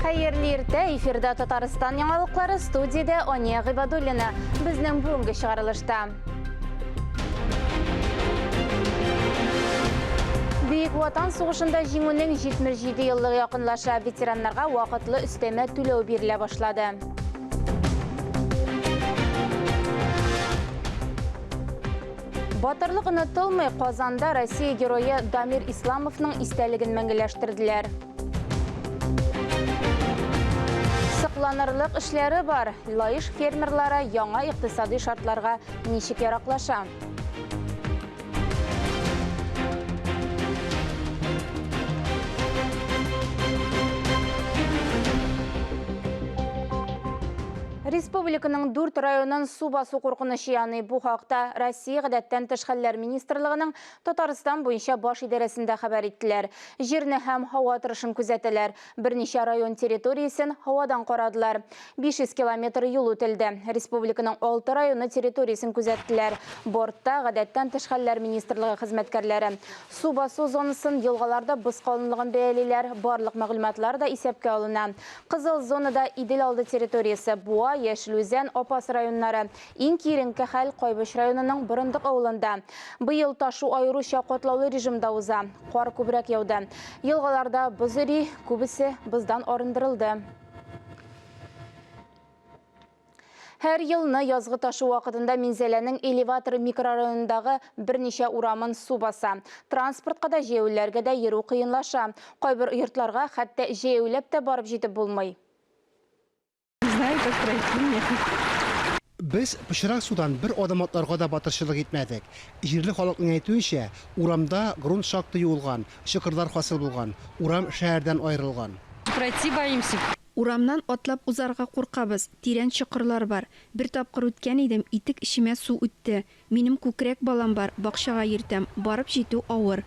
Хәерле иртә, эфирда Татарстан яңалыклары, студиядә Ания Гыйбадуллина. Безнең бүгенге чыгарылышта. Бөек Ватан сугышында җиңүнең 77 еллыгы якынлаша. Ветераннарга вакытлы өстәмә түләү бирелә башлады. Батырлык онытылмый, Казанда Россия герое Дамир Исламовның истәлеген мәңгеләштерделәр. Сокланырлык эшләре бар. Лаеш фермерлары яңа икътисади шартларга ничек яраклаша? Республиканың дүрт районын су басу куркынычы яный. Бу хакта Россия Гадәттән тыш хәлләр министрлыгының Татарстан буенча баш идарәсендә хәбәр иттеләр. Җирне һәм һава торышын күзәтәләр. Берничә район территориясен һавадан карадылар. 500 километр юл үтелде. Республиканың алты районы территориясен күзәттеләр. Бортта Гадәттән тыш хәлләр министрлыгы хезмәткәрләре. Су басу зонасын, елгаларда боз калынлыгын бәялиләр. Барлык мәгълүматлар да исәпкә алына. Кызыл зонада Идел алды территориясе, Буа, Яшел Үзән, Апас районнары. Иң киеренке хәл Кайбыч районының Борындык авылында. Быел ташу аеруча катлаулы режимда уза. Кар күбрәк яуды. Елгаларда боз эри, күбесе боздан арындырылды. Һәр елны язгы ташу вакытында Минзәләнең Элеватор микрорайонындагы берничә урамын су баса. Транспортка да, җәяүлеләргә дә йөрү кыенлаша. Кайбер йортларга хәтта җәяүләп тә барып җитеп булмый. Не знаю, как пройти мне. Без пычрак судан бер адым атларга да батырчылык итмәдек. Җирле халыкның әйтүенчә, урамда грунт шактый юылган, чокырлар хасил булган, урам шәһәрдән аерылган. Пройти боимся. Урамнан атлап узарга куркабыз, тирән чокырлар бар. Бер тапкыр үткән идем, итек эчемә су үтте. Минем күкрәк балам бар, бакчага йөртәм, барып җитү авыр.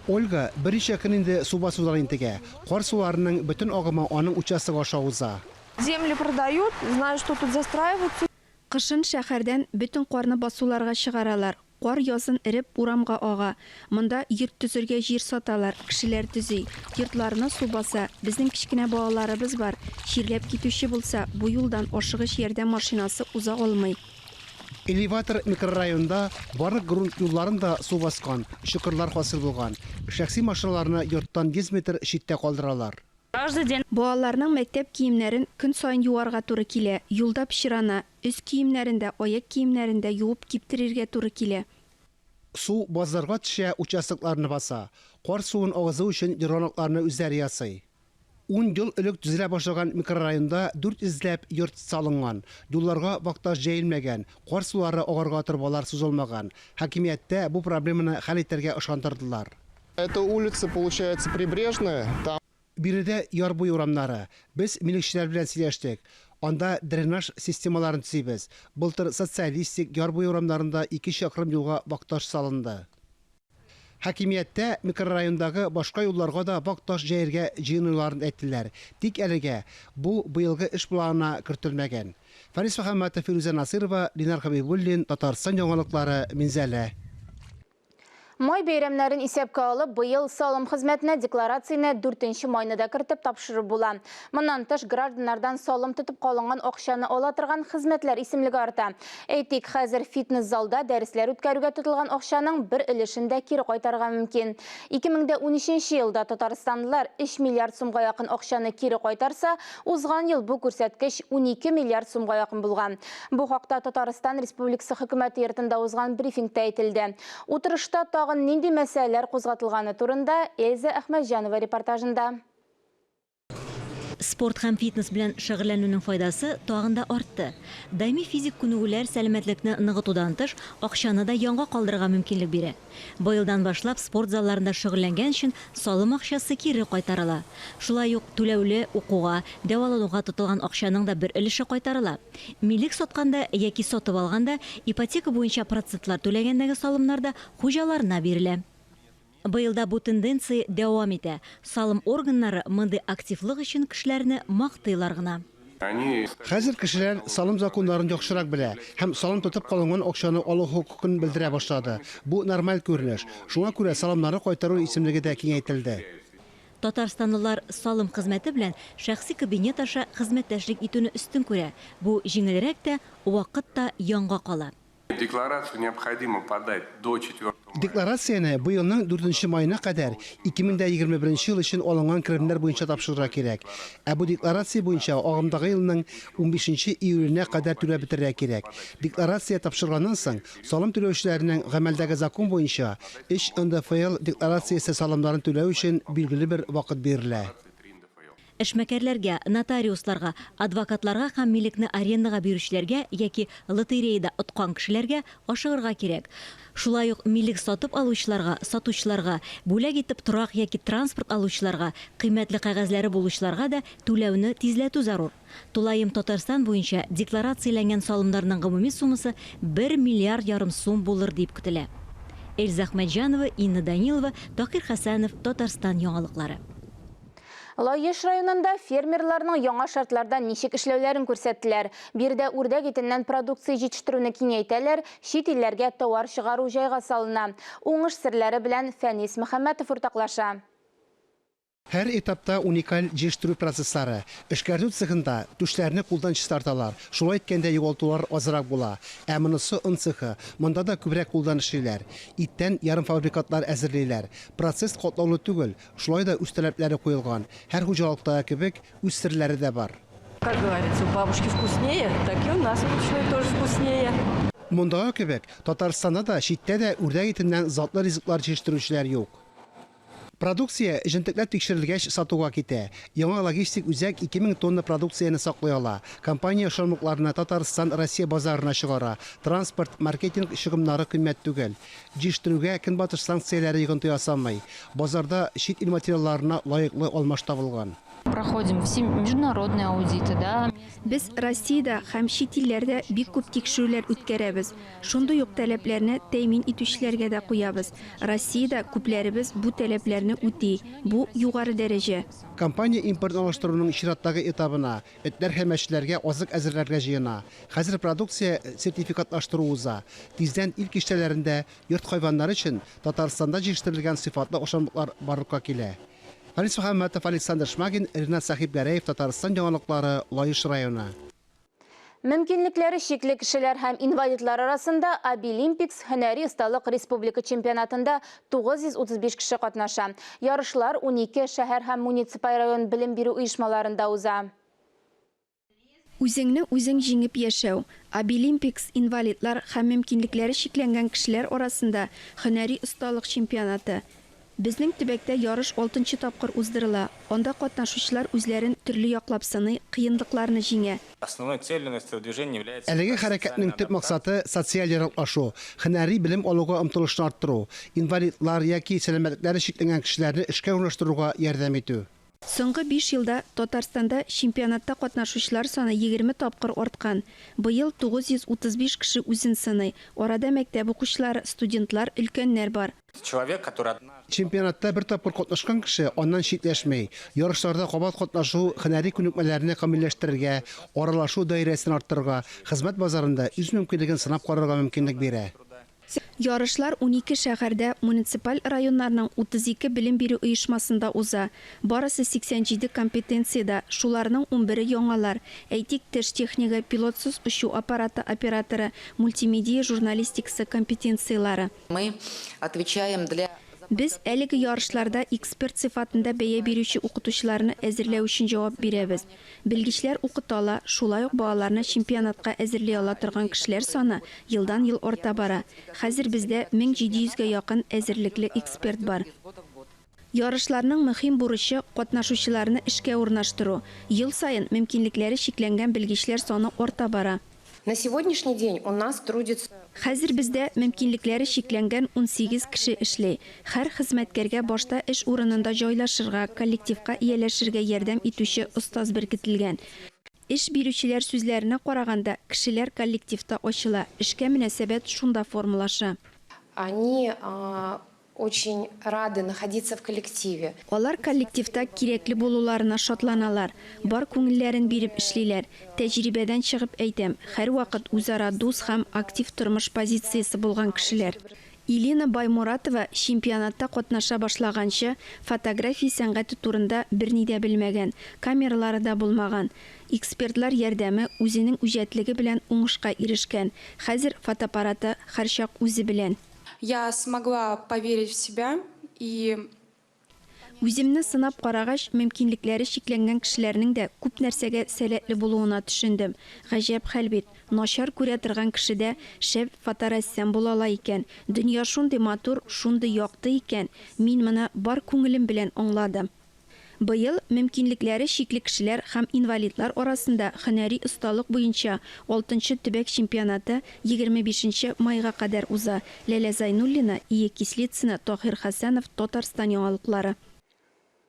Ольга берничә көн инде су басудан интегә. Кар суларының бөтен агымы аның участогы аша уза. Земли продают, знаю, что тут застраиваются. Кышын шәһәрдән бөтен карны басуларга чыгаралар. Кар язын эреп, урамга ага. Монда йорт төзергә җир саталар, кешеләр төзи. Йортларны су баса. Безнең кечкенә балаларыбыз бар. Чирләп китүче булса, бу юлдан ашыгыч ярдәм машинасы уза алмый. Элеватор микрорайонында барлык грунт юлларын да су баскан, чокырлар хасил булган. Шәхси машиналарны йорттан 100 метр читтә калдыралар. Каждый день. Балаларның мәктәп киемнәрен көн саен юарга туры килә, юлда пычрана, өс киемнәрен дә, аяк киемнәрен дә юып киптерергә туры килә. Су базларга төшә, участокларны баса. Кар суын агызу өчен ерганакларны үзләре ясый. Ун ел элек төзелә башлаган микрорайонда 400 ләп йорт салынган. Юлларга вак таш җәелмәгән, кар сулары агарга торбалар сузылмаган. Хакимияттә бу проблеманы хәл итәргә ышандырдылар. Эта улица, получается, прибрежная. Там Биредә яр буе урамнары. Без милекчеләр белән сөйләштек. Анда дренаж системаларын төзибез. Былтыр Социалистик, яр буе урамнарында ике чакрым юлга вак таш салынды. Хакимияттә микрорайондагы башка юлларга да вак таш җәергә җыенуларын әйттеләр. Тик әлегә бу быелгы эш планына кертелмәгән. Фәнис Мөхәммәтов, Фирүзә Насыйрова, Ленар Хәбибуллин, Татарстан яңалыклары, Минзәлә. Май бәйрәмнәрен исәпкә алып, быел салым хезмәтенә декларацияне 4 майны да кертеп тапшырып була. Моннан тыш, гражданнардан салым тотып калынган акчаны ала торган хезмәтләр исемлеге арта. Әйтик, хәзер фитнес-залда дәресләр үткәрүгә тотылган акчаның бер өлешен дә кире кайтарырга мөмкин. 2013 елда татарстанлылар 3 миллиард сумга якын акчаны кире кайтарса, узган ел бу күрсәткеч 12 миллиард сумга якын булган. Бу хакта Татарстан Республикасы Хөкүмәте йортында узган брифингта әйтелде. Утырышта тагын нинди мәсьәләләр кузгатылганы турында Эльза Әхмәтҗанова репортажында. Спорт һәм фитнес белән шөгыльләнүнең файдасы тагын да артты. Даими физик күнегүләр сәламәтлекне ныгытудан тыш, акчаны да янга калдырырга мөмкинлек бирә. Быелдан башлап спорт залларында шөгыльләнгән өчен салым акчасы кире кайтарыла. Шулай ук түләүле укуга, дәвалануга тотылган акчаның да бер өлеше кайтарыла. Милек сатканда яки сатып алганда ипотека буенча процентлар түләгәндәге салымнар да хуҗаларына бирелә. Быел да бу тенденция дәвам итә. Салым органнары мондый активлык өчен кешеләрне мактыйлар гына. Хәзер кешеләр салым законнарын яхшырак белә һәм салым тотып калынган акчаны алу хокукын белдерә башлады. Бу нормаль күренеш. Шуңа күрә салымнарны кайтару исемлеге дә киңәйтелде. Татарстанлылар салым хезмәте белән шәхси кабинет аша хезмәттәшлек итүне өстен күрә. Бу җиңелрәк тә, вакыт та янга кала. Декларацию необходимо подать до 4 Декларацияне быелның 4 маена кадәр 2021 ел өчен алынган керемнәр буенча тапшырырга кирәк. Ә бу декларация буенча агымдагы елның 15 июленә кадәр түләп бетерергә кирәк. Декларация тапшырганнан соң, салым түләүчеләрнең гамәлдәге закон буенча 3 НДФЛ декларациясе салымнарын түләү өчен билгеле бер вакыт бирелә. Эшмәкәрләргә, нотариусларга, адвокатларга һәм милекне арендага бирүчеләргә яки лотереяда откан кешеләргә ашыгырга кирәк. Шулай ук милек сатып алучыларга, сатучыларга, бүләк итеп торак яки транспорт алучыларга, кыйммәтле кәгазьләре булучыларга да түләүне тизләтү зарур. Тулаем Татарстан буенча декларацияләнгән салымнарның гомуми суммасы 1 миллиард ярым сум булыр дип көтелә. Эльза Әхмәтҗанова, Инна Данилова, Таһир Хәсәнов, Татарстан яңалыклары. Лаеш районында фермерларның яңа шартларда ничек эшләүләрен күрсәттеләр. Биредә үрдәк итеннән продукция җитештерүне киңәйтәләр, чит илләргә товар чыгару җайга салына. Уңыш серләре белән Фәнис Мөхәммәтов уртаклаша. Һәр этапта уникаль җитештерү процесслары. Эшкәртү цехында түшләрне кулдан чистарталар. Шулай иткәндә югалтулар азрак була. Ә монысы он цехы. Монда да күбрәк кулдан эшлиләр. Иттән ярымфабрикатлар әзерлиләр. Процесс катлаулы түгел, шулай да үз таләпләре куелган. Һәр хуҗалыктагы кебек үз серләре дә бар. Как говорится, у бабушки вкуснее, так и у нас ручной тоже вкуснее. Мондагы кебек Татарстанда да, читтә дә үрдәк итеннән затлы ризыклар җитештерүчеләр юк. Продукция җентекләп тикшерелгәч сатуга китә. Яңа логистик үзәк 2000 тонна продукцияне саклый ала. Компания ашамлыкларны Татарстан, Россия базарына чыгара. Транспорт, маркетинг чыгымнары кыйммәт түгел. Җитештерүгә көнбатыш санкцияләре йогынты ясамый. Базарда чит ил материалларына лаеклы алмаш табылган. Проходим все международные аудиты, да. Без Россиядә һәм чит илләрдә бик күп тикшерүләр үткәрәбез. Шундый ук таләпләрне тәэмин итүчеләргә дә куябыз. Россиядә күпләребез бу таләпләрне үти. Бу югары дәрәҗә. Компания импорт алыштыруның чираттагы этабына этләр һәм мәчеләргә азык әзерләргә җыена. Хәзер продукция сертификатлаштыру уза. Тиздән ил киштәләрендә йорт хайваннары өчен Татарстанда җитештерелгән сыйфатлы ашамлыклар барлыкка килә. Фарис Мөхәммәтов, Александр Шмагин, Ринат Сәхибгәрәев, Татарстан яңалыклары, Лаеш районы. Мөмкинлекләре чикле кешеләр һәм инвалидлар арасында Абилимпикс һөнәри осталык республика чемпионатында 935 кеше катнаша. Ярышлар 12 шәһәр һәм муниципаль район белем бирү оешмаларында уза. Үзеңне үзең җиңеп яшәү. Абилимпикс инвалидлар һәм мөмкинлекләре чикләнгән кешеләр арасында һөнәри осталык чемпионаты. Безнең төбәктә ярыш 6 тапкыр уздырыла. Анда катнашучылар үзләрен төрле яклап сыный, кыенлыкларны җиңә. Основной целью этого движения является Әлеге хәрәкәтнең төп максаты социаль яраклашу, һөнәри белем алуга омтылышны арттыру, инвалидлар яки сәламәтлекләре чикләнгән кешеләрне эшкә урнаштыруга ярдәм итү. Соңгы 5 елда Татарстанда чемпионатта катнашучылар саны 20 тапкыр арткан. Быел 935 кеше үзен сыный. Арада мәктәп укучылары, студентлар, өлкәннәр бар. Человек, который однажды Чемпионатта бер тапкыр катнашкан кеше аннан читләшми. Ярышларда кабат катнашу һөнәри күнекмәләрне камилләштерергә, аралашу даирәсен арттырырга, хезмәт базарында үз мөмкинлеген сынап карарга мөмкинлек бирә. Ярышлар 12 шәһәрдә муниципаль районнарның 32 белем бирү оешмасында уза. Барысы 87 компетенциядә, шуларның 11-е яңалар. Әйтик, теш технигы, пилотсыз очу аппараты операторы, мультимедиа журналистикасы компетенцияләре. Мы отвечаем для Без әлеге ярышларда эксперт сыйфатында бәя бирүче укытучыларны әзерләү өчен җавап бирәбез. Белгечләр укыта, шулай ук балаларны чемпионатка әзерли ала торган кешеләр саны елдан-ел арта бара. Хәзер бездә 1700гә якын әзерлекле эксперт бар. Ярышларның мөһим бурычы катнашучыларны эшкә урнаштыру. Ел саен мөмкинлекләре чикләнгән белгечләр саны арта бара. На сегодняшний день у нас трудится Хәзер бездә мөмкинлекләре чикләнгән 18 кеше эшли. Һәр хезмәткәргә башта эш урынында җайлашырга, коллективка ияләшергә ярдәм итүче остаз беркетелгән. Эш бирүчеләр сүзләренә караганда, кешеләр коллективта ачыла, эшкә мөнәсәбәт шунда формалаша. Они очень рады находиться в коллективе. Алар коллективта кирәкле булуларына шатланалар, бар күңелләрен биреп эшлиләр. Тәҗрибәдән чыгып әйтәм, һәрвакыт үзара дус һәм актив тормыш позициясе булган кешеләр. Илина Байморатова чемпионатта катнаша башлаганчы, фотография сәнгате турында берни дә белмәгән, камералары да булмаган. Экспертлар ярдәме, үзенең үҗәтлеге белән уңышка ирешкән. Хәзер фотоаппараты һәрчак үзе белән. Я смогла поверить в себя и Үземне сынап карагач, мөмкинлекләре чикләнгән кешеләрнең дә күп нәрсәгә сәләтле булуына төшендем. Гаҗәп хәл бит, начар күрә торган кеше дә шәп фоторәссам була ала икән. Дөнья шундый матур, шундый якты икән, мин моны бар күңелем белән аңладым. Быел мөмкинлекләре чикле кешеләр һәм инвалидлар арасында һөнәри осталык буенча алтынчы төбәк чемпионаты 25 нче майга кадәр уза. Ләлә Зайнуллина, Ия Кислицына, Таһир Хәсәнов, Татарстан яңалыклары.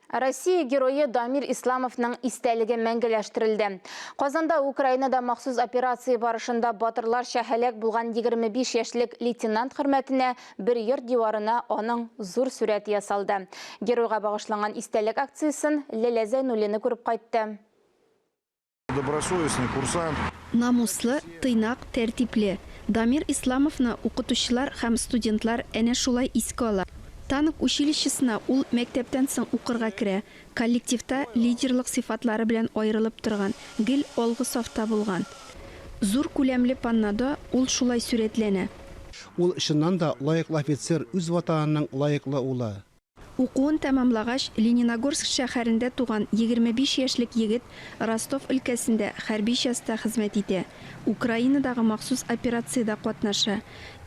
Россия Герое Дамир Исламовның истәлеге мәңгеләштерелде. Казанда Украинада махсус операция барышында батырларча һәлак булган 25 яшьлек лейтенант хөрмәтенә бер йорт диварына аның зур сурәте ясалды. Геройга багышланган истәлек акциясен Ләлә Зәйнуллина күреп кайтты. Добросовестный курсант. Намуслы, тыйнак, тәртипле. Дамир Исламовны укытучылар һәм студентлар әнә шулай искә ала. Танк училищесына ул мәктәптән соң укырга керә. Коллективта лидерлык сыйфатлары белән аерылып торган, гел алгы сафта булган. Зур күләмле паннода ул шулай сурәтләнә. Ул чыннан да лаеклы офицер, үз Ватанының лаеклы улы. Укуын тәмамлагач, Лениногорск шәһәрендә туган 25 яшьлек егет Ростов өлкәсендә хәрби частьта хезмәт итә, Украинадагы махсус операциядә катнаша.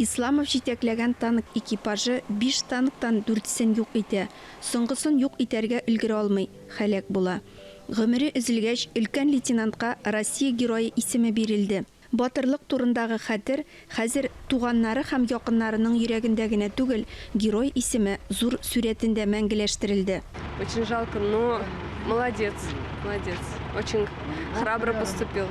Исламов җитәкләгән танк экипажы биш танктан дүртесен юк итә, соңгысын юк итәргә өлгерә алмый, һәлак була. Гомере өзелгәч, өлкән лейтенантка Россия Герое исеме бирелде. Батырлык турындагы хәтер хәзер туганнары һәм якыннарының йөрәгендә генә түгел, герой исеме зур сурәтендә мәңгеләштерелде. Очень жалко, но молодец, молодец. Очень храбро поступил.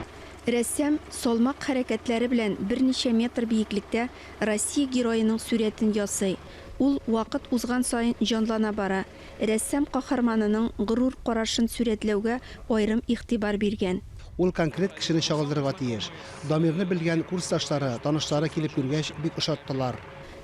Рәссам салмак хәрәкәтләре белән берничә метр биеклектә Россия Героеның сурәтен ясый. Ул вакыт узган саен җанлана бара. Рәссам каһарманының горур карашын сурәтләүгә аерым игътибар биргән. Ул конкрет кешене чагылдырырга тиеш. Дамирны белгән курсташлары, танышлары килеп күргәч, бик ошаттылар.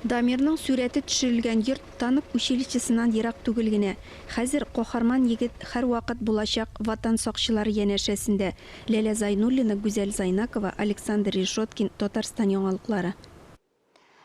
Дамирның сурәте төшерелгән йорт танк училищесыннан ерак түгел генә. Хәзер каһарман егет һәрвакыт булачак Ватан сакчылары янәшәсендә. Ләлә Зайнуллина, Гүзәл Зайнакова, Александр Решеткин, Татарстан яңалыклары.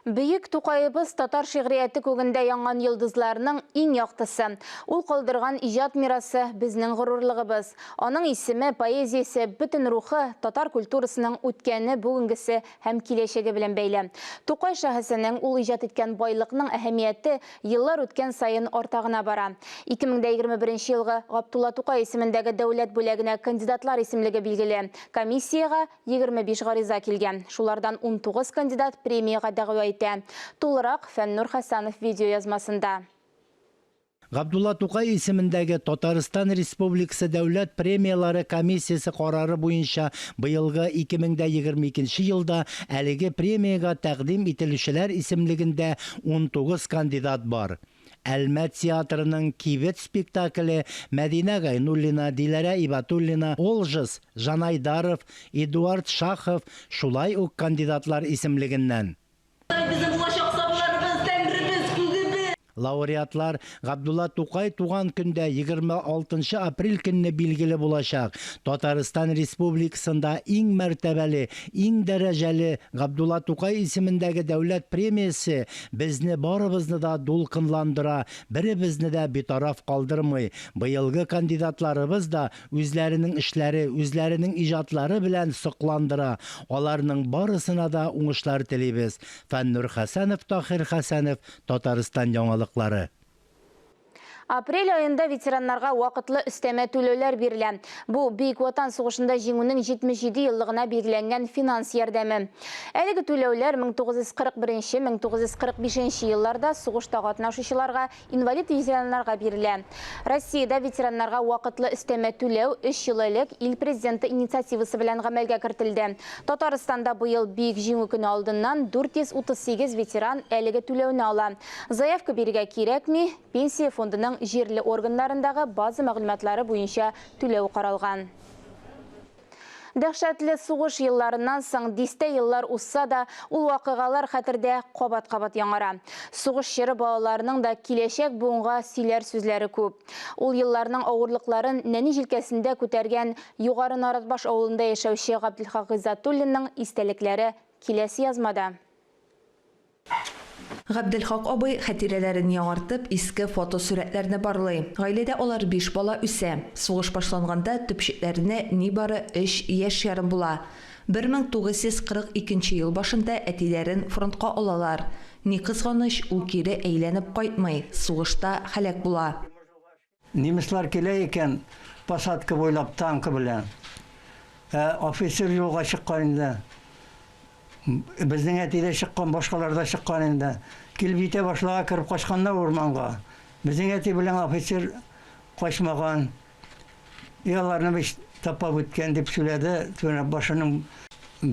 Бөек Тукаебыз татар шигърияте күгендә янган йолдызларның иң яктысы. Ул калдырган иҗат мирасы безнең горурлыгыбыз. Аның исеме, поэзиясе, бөтен рухы татар культурасының үткәне, бүгенгесе һәм киләчәге белән бәйле. Тукай шәхесенең ул иҗат иткән байлыкның әһәмияте еллар үткән саен арта гына бара. 2021 елгы Габдулла Тукай исемендәге дәүләт бүләгенә кандидатлар исемлеге билгеле. Комиссиягә 25 гариза килгән. Шулардан 19 кандидат премиягә дәгъва итә. Тулырак Фәннур Хәсәнов видеоязмасында. Габдулла Тукай исемендәге Татарстан Республикасы Дәүләт премияләре комиссиясе карары буенча быелгы 2022 елда әлеге премиягә тәкъдим ителүчеләр исемлегендә 19 кандидат бар. Әлмәт театрының Кибет спектакле, Мәдинә Гайнуллина, Диләрә Ибатуллина, Олжас Жанайдаров, Эдуард Шахов шулай ук кандидатлар исемлегеннән. Безнең булачак сабыйларыбыз, тәңребез, күгебез. Лауреатлар Габдулла Тукай туган көндә 26 нчы апрель көнне билгеле булачак. Татарстан Республикасында иң мәртәбәле, иң дәрәҗәле Габдулла Тукай исемендәге дәүләт премиясе безне барыбызны да дулкынландыра, беребезне дә битараф калдырмый. Быелгы кандидатларыбыз да үзләренең эшләре, үзләренең иҗатлары белән сокландыра. Аларның барысына да уңышлар телибез. Фәннур Хәсәнов, Таһир Хәсәнов, Татарстан яңалыклары. Апрель аенда ветераннарга вакытлы өстәмә түләүләр бирелә. Бу Бөек Ватан сугышында җиңүнең 77 еллыгына билгеләнгән финанс ярдәме. Әлеге түләүләр 1941-1945 елларда сугышта катнашучыларга, инвалид ветераннарга бирелә. Россиядә ветераннарга вакытлы өстәмә түләү 3 ел элек ил президенты инициативасы белән гамәлгә кертелде. Татарстанда быел Бөек Җиңү көне алдыннан 438 ветеран әлеге түләүне ала. Заявка бирергә кирәкми, Пенсия фондының җирле органнарындагы база мәгълүматлары буенча түләү каралган. Дәһшәтле сугыш елларыннан соң дистә еллар узса да, ул вакыйгалар хәтердә кабат-кабат яңара. Сугыш чоры балаларының да киләчәк буынга сөйләр сүзләре күп. Ул елларның авырлыкларын нәни җилкәсендә күтәргән Югары Наратбаш авылында яшәүче Габделхак Гыйззәтуллинның истәлекләре киләсе язмада. Габделхак абый, хатирәләрен яңартып, иске фотосурәтләрне барлый. Гаиләдә алар биш бала үсә. Сугыш башланганда төпчекләренә нибары өч яшь ярым була. 1942 ел башында әтиләрен фронтка алалар. Ни кызганыч, ул кире әйләнеп кайтмый, сугышта һәлак була. Немецлар килә икән посадка буйлап танкы белән. Ә офицер юлга чыккан инде. Безнең әти дә чыккан, башкалар да чыккан инде. Килеп җитә башлага кереп качканнар урманга. Безнең әти белән офицер качмаган. И аларны бит тапап үткән дип сөйләде Түнәкбашының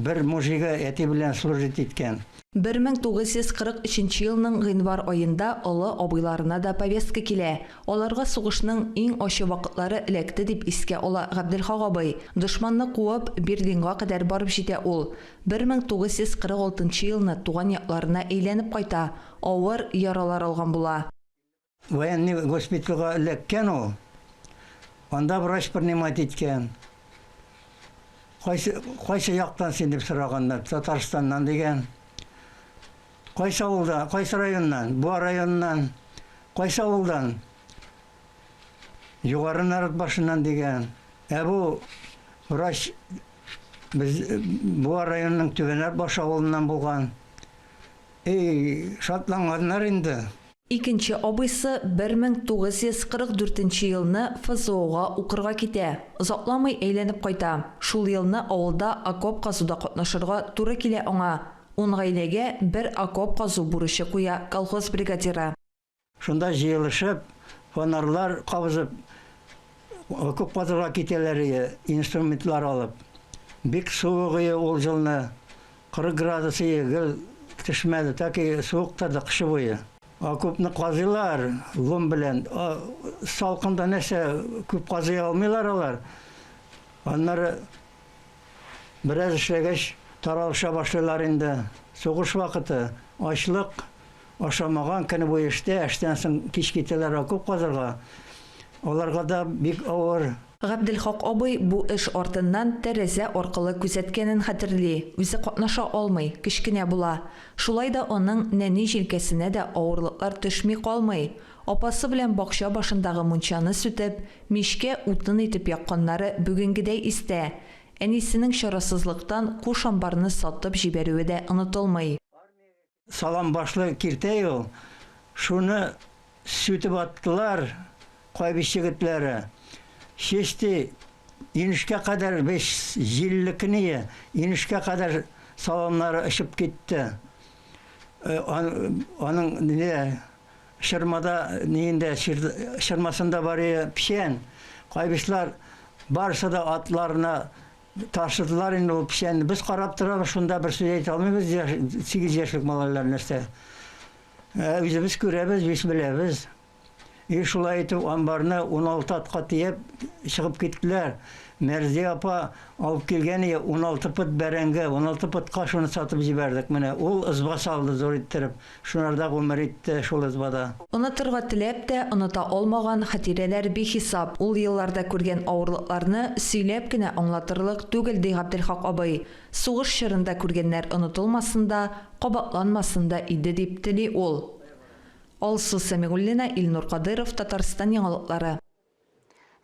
бер мужигы әти белән служить иткән. 1943 елның гыйнвар аенда олы абыйларына да повестка килә. Аларга сугышның иң ачы вакытлары эләкте, дип искә ала Габделхак абый. Дошманны куып, Берлинга кадәр барып җитә ул. 1946 елны туган якларына әйләнеп кайта, авыр яралар алган була. Военный госпитальгә эләккән ул. Анда врач принимать иткән. Кайсы, кайсы яктан син дип сораганнар. Татарстаннан дигән. Кайсы авылда, кайсы районнан? Буа районыннан. Кайсы авылдан? Югары Наратбашыннан дигән. Ә бу врач без Буа районының Түбән Наратбаш авылыннан булган. Эй, шатланганнар инде. Икенче абыйсы 1944 нче елны ФЗОга укырга китә. Озакламый әйләнеп кайта. Шул елны авылда окоп казуда катнашырга туры килә аңа. Ун гаиләгә бер окоп казу бурычы куя колхоз бригадиры. Шунда җыелышып, фонарьлар кабызып, окоп казырга китәләр ие, инструментлар алып. Бик суык ие ул җылны, 40 градус ие, гел төшмәде, тәки суык торды кышы буе. Окопны казыйлар лом белән, салкында нәрсә, күп казый алмыйлар алар. Аннары бераз эшләгәч, таралыша башлыйлар инде. Сугыш вакыты, ачлык, Ашамаган, көне буе эштә, эштән соң кич китәләр окоп казырга. Аларга да бик авыр. Габделхак абый бу эш артыннан тәрәзә аркылы күзәткәнен хәтерли, үзе катнаша алмый, кечкенә була. Шулай да аның нәни җилкәсенә дә авырлыклар төшми калмый. Апасы белән бакча башындагы мунчаны сүтеп, мичкә утын итеп якканнары бүгенгедәй истә. Әнисенең чарасызлыктан куш амбарны сатып җибәрүе дә онытылмый. Салам башлы киртә юл, шуны сүтеп аттылар Кайбыч егетләре. Чисти инешкә кадәр беш җилле кение, инешкә кадәр саламнары очып китте. Аның не чырмада ниендә чырмасында бар иде печән. Кайбычлар барысы да атларына Ташыдылар инде ул печәнне. Без карап торабыз, шунда бер сүз әйтә алмыйбыз, яшь, 8 яшьлек малайлар нәрсә. Ә, үзебез күрәбез, без беләбез. И шулай итеп амбарны 16 атка төяп чыгып киттеләр. Мәрзия апа алып килгән ие 16 пот бәрәңге, 16 потка шуны сатып җибәрдек менә. Ул ызба салды зур иттереп. Шунарда гомер итте шул ызбада. Онытырга теләп тә, оныта алмаган хатирәләр бихисап. Ул елларда күргән авырлыкларны сөйләп кенә аңлатырлык түгел, ди Габделхак абый. Сугыш чорында күргәннәр онытылмасын да, кабатланмасын да иде, дип тели ул. Алсу Сәмигуллина, Илнур Кадыйров, Татарстан яңалыклары.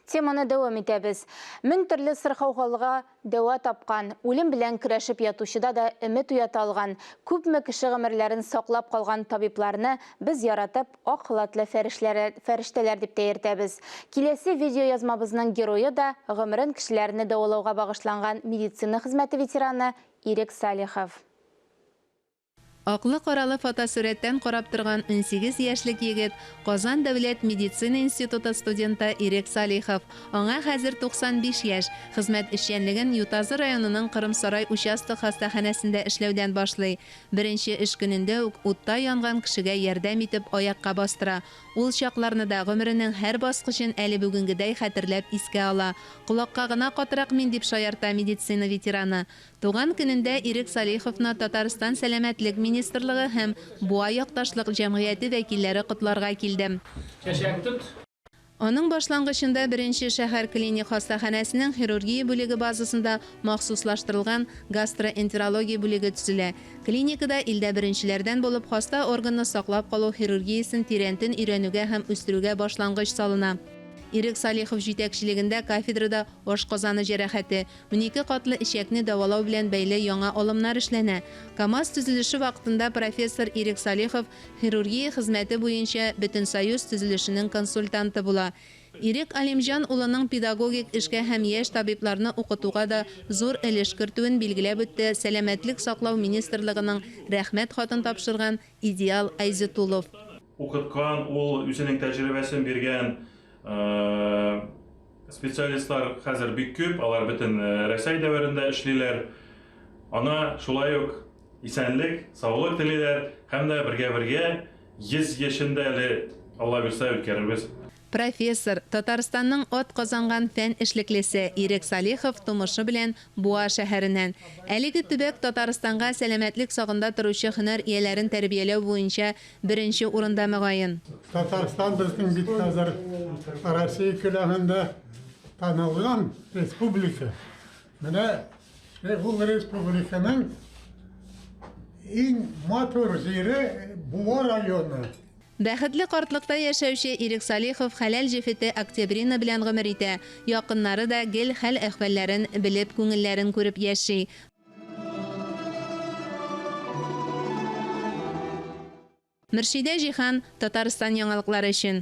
Теманы дәвам итәбез. Мең төрле сырхаугалга дәва тапкан, үлем белән көрәшеп ятучыда да өмет уята алган, күпме кеше гомерләрен саклап калган табибларны без яратып, ак халатлы фәрештәләр дип тә йөртәбез. Киләсе видеоязмабызның герое да гомерен кешеләрне дәвалауга багышланган медицина хезмәте ветераны Ирек Салихов. Аклы-каралы фотосурәттән карап торган 18 яшьлек егет, Казан дәүләт медицина институты студенты Ирек Салихов. Аңа хәзер 95 яшь. Хезмәт эшчәнлеген Ютазы районының Кырымсарай участок хастаханәсендә эшләүдән башлый. Беренче эш көнендә үк утта янган кешегә ярдәм итеп аякка бастыра. Ул чакларны да, гомеренең һәр баскычын әле бүгенгедәй хәтерләп искә ала. Колакка гына катырак мин, дип шаярта медицина ветераны. Туган көнендә Ирек Салиховны Татарстан Сәламәтлек министрлыгы һәм Буа якташлык җәмгыяте вәкилләре котларга килде. Чәчәк тот. Аның башлангычында беренче шәһәр клиник хастаханәсенең хирургия бүлеге базасында махсуслаштырылган гастроэнтерология бүлеге төзелә. Клиникада илдә беренчеләрдән булып хаста органны саклап калу хирургиясен тирәнтен өйрәнүгә һәм үстерүгә башлангыч салына. Ирек Салихов җитәкчелегендә кафедрада ашказаны җәрәхәте, 12 катлы эчәкне дәвалау белән бәйле яңа алымнар эшләнә. КАМАЗ төзелеше вакытында профессор Ирек Салихов хирургия хезмәте буенча Бөтенсоюз төзелешенең консультанты була. Ирек Алимҗан улының педагогик эшкә һәм яшь табибларны укытуга да зур өлеш кертүен билгеләп үтте Сәламәтлек саклау министрлыгының Рәхмәт хатын тапшырган Идеал Айзетулов. Укыткан, ул үзенең тәҗрибәсен биргән. Специалистлар хәзер бик күп, алар бөтен Рәсәй дәверендә эшлиләр. Аңа шулай ук исәнлек, саулык телиләр һәм дә бергә-бергә 100 яшен дә әле, Алла бирса, үткәрербез. Профессор, Татарстанның атказанган фән эшлеклесе Ирек Салихов тумышы белән Буа шәһәреннән. Әлеге төбәк Татарстанга сәламәтлек сагында торучы һөнәр ияләрен тәрбияләү буенча Беренче урында, мөгаен. Татарстан безнең бит хәзер Россия күләмендә танылган республика. Менә ул республиканың иң матур җире Буа районы. Бәхетле картлыкта яшәүче Ирек Салихов хәләл җефете Октябрина белән гомер итә. Якыннары да гел хәл-әхвәлләрен белеп, күңелләрен күреп яши. Мөршидә Җиһан, Татарстан яңалыклары өчен.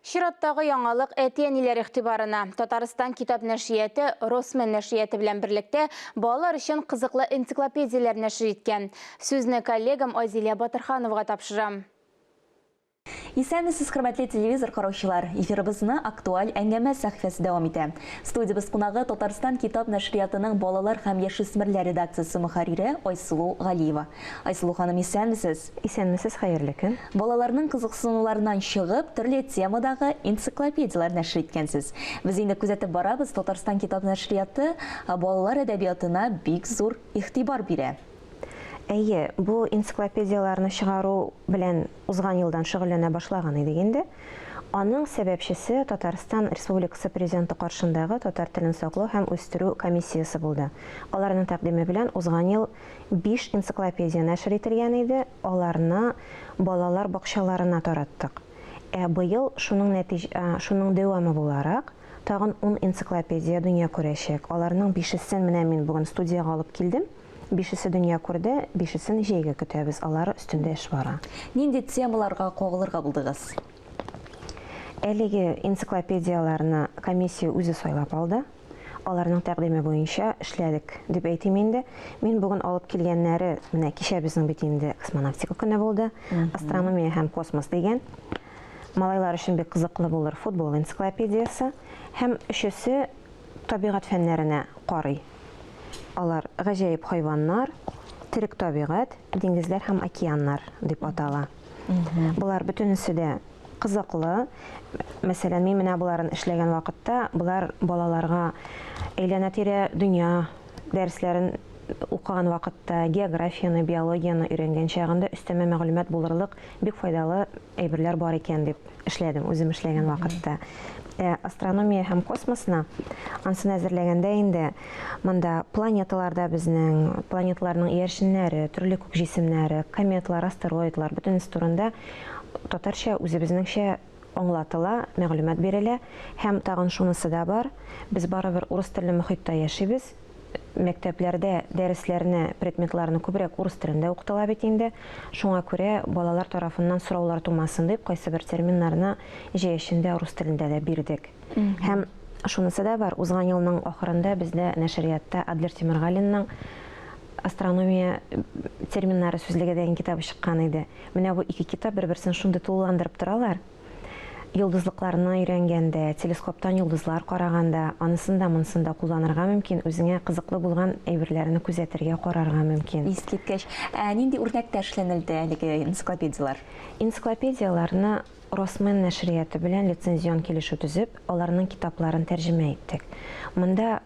Чираттагы яңалык әти-әниләр игътибарына. Татарстан китап нәшрияты Росмен нәшрияты белән берлектә балалар өчен кызыклы энциклопедияләр нәшер иткән. Сүзне коллегам Айзилә Батырхановага тапшырам. Исәнмесез, хөрмәтле телевизор караучылар! Эфирыбызны Актуаль әңгәмә сәхифәсе дәвам итә. Студиябез кунагы Татарстан китап нәшриятының балалар һәм яшүсмерләр редакциясе мөхәррире Айсылу Галиева. Айсылу ханым, исәнмесез! Исәнмесез, хәерле көн! Балаларның кызыксынуларыннан чыгып, төрле темадагы энциклопедияләр нәшер иткәнсез. Без инде күзәтеп барабыз, Татарстан китап нәшрияты балалар әдәбиятына бик зур игътибар бирә. Әйе, бу энциклопедияләрне чыгару белән узган елдан шөгыльләнә башлаган идек инде. Аның сәбәпчесе Татарстан Республикасы Президенты каршындагы татар телен саклау һәм үстерү комиссиясе булды. Аларның тәкъдиме белән узган ел биш энциклопедия нәшер ителгән иде, аларны балалар бакчаларына тараттык. Ә быел шуның нәтиҗ шуның дәвамы буларак, тагын ун энциклопедия дөнья күрәчәк. Аларның бишесен менә мин бүген студиягә алып килдем. Бишесе дөнья күрде, бишесен җәйгә көтәбез, алары өстендә эш бара. Нинди темаларга кагылырга булдыгыз? Әлеге энциклопедияләрне комиссия үзе сайлап алды. Аларның тәкъдиме буенча эшләдек, дип әйтим инде. Мин бүген алып килгәннәре, менә кичә безнең бит инде космонавтика көне булды, астрономия һәм космос дигән. Малайлар өчен бик кызыклы булыр футбол энциклопедиясе. Һәм өчесе табигать фәннәренә карый. Алар Гаҗәеп хайваннар, Терек табигать, Диңгезләр һәм океаннар дип атала. Болар бөтенесе дә кызыклы. Мәсәлән, мин менә боларын эшләгән вакытта, болар балаларга әйләнә-тирә дөнья дәресләрен укыган вакытта, географияне, биологияне өйрәнгән чагында өстәмә мәгълүмат булырлык бик файдалы әйберләр бар икән дип эшләдем, үзем эшләгән вакытта. Ә астрономия һәм космосны ансын әзерләгәндә инде монда планеталар да безнең, планеталарның иярченнәре, төрле күк җисемнәре, кометалар, астероидлар, бөтенесе турында татарча үзебезнеңчә аңлатыла, мәгълүмат бирелә. Һәм тагын шунысы да бар, без барыбер урыс телле мохиттә яшибез. Мәктәпләрдә дәресләрне, предметларны күбрәк урыс телендә укытыла бит инде. Шуңа күрә балалар тарафыннан сораулар тумасын дип, кайсыбер терминнарны җәй эчендә рус телендә дә бирдек. Һәм шунысы да бар, узган елның ахырында бездә нәшриятта Адлер Тимергалинның Астрономия терминнары сүзлеге дигән китабы чыккан иде. Менә бу ике китап бер-берсен шундый тулыландырып торалар. Йолдызлыкларны өйрәнгәндә, телескоптан йолдызлар караганда, анысын да, монысын да кулланырга мөмкин, үзеңә кызыклы булган әйберләрне күзәтергә, карарга мөмкин. Искиткеч. Ә нинди үрнәктә эшләнелде әлеге энциклопедияләр? Энциклопедияләрне. Росмен нәшрияты белән лицензион килешү төзеп, аларның китапларын тәрҗемә иттек. Монда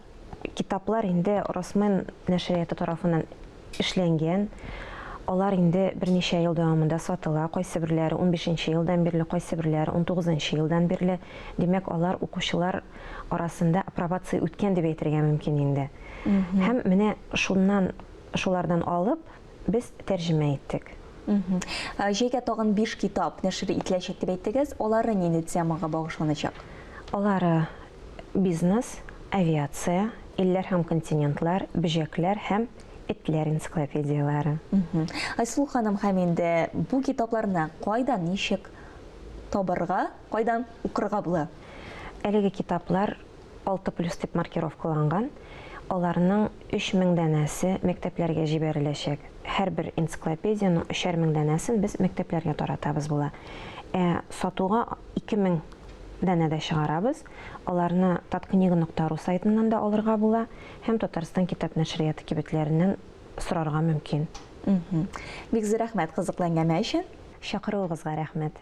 китаплар инде Росмен нәшрияты тарафыннан эшләнгән. Алар инде берничә ел дәвамында сатыла, кайсыберләре унбишенче елдан бирле, кайсыберләре унтугызынчы елдан бирле. Димәк, алар укучылар арасында апробация үткән дип әйтергә мөмкин инде. Һәм менә шуннан, шулардан алып, без тәрҗемә иттек. Җәйгә тагын биш китап нәшер ителәчәк дип әйттегез. Алары нинди темага багышланачак? Алары, бизнес, авиация, илләр һәм континентлар, бөҗәкләр һәм этләр энциклопедияләре. Айсылу ханым, һәм инде бу китапларны кайдан, ничек табарга, кайдан укырга була? Әлеге китаплар 6 плюс дип маркировкаланган. Аларның 3000 данәсе мәктәпләргә җибәреләчәк. Һәрбер энциклопедиянең өчәр мең данәсен без мәктәпләргә таратабыз була. Ә сатуга 2000 данәдә чыгарабыз. Аларны таткнига нокта ру сайтыннан да алырга була һәм Татарстан китап нәшрияты кибетләреннән сорарга мөмкин. Бик зур рәхмәт кызыклы әңгәмә өчен. Чакыруыгызга рәхмәт.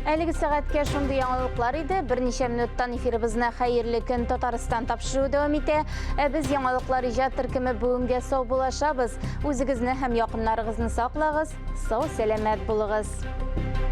Әлеге сәгатькә шундый яңалыклар иде. Берничә минуттан эфирыбызны Хәерле көн Татарстан тапшыруы дәвам итә. Ә без яңалыклар иҗат төркеме бүгенгә саубуллашабыз. Үзегезне һәм якыннарыгызны саклагыз, сау-сәламәт булыгыз.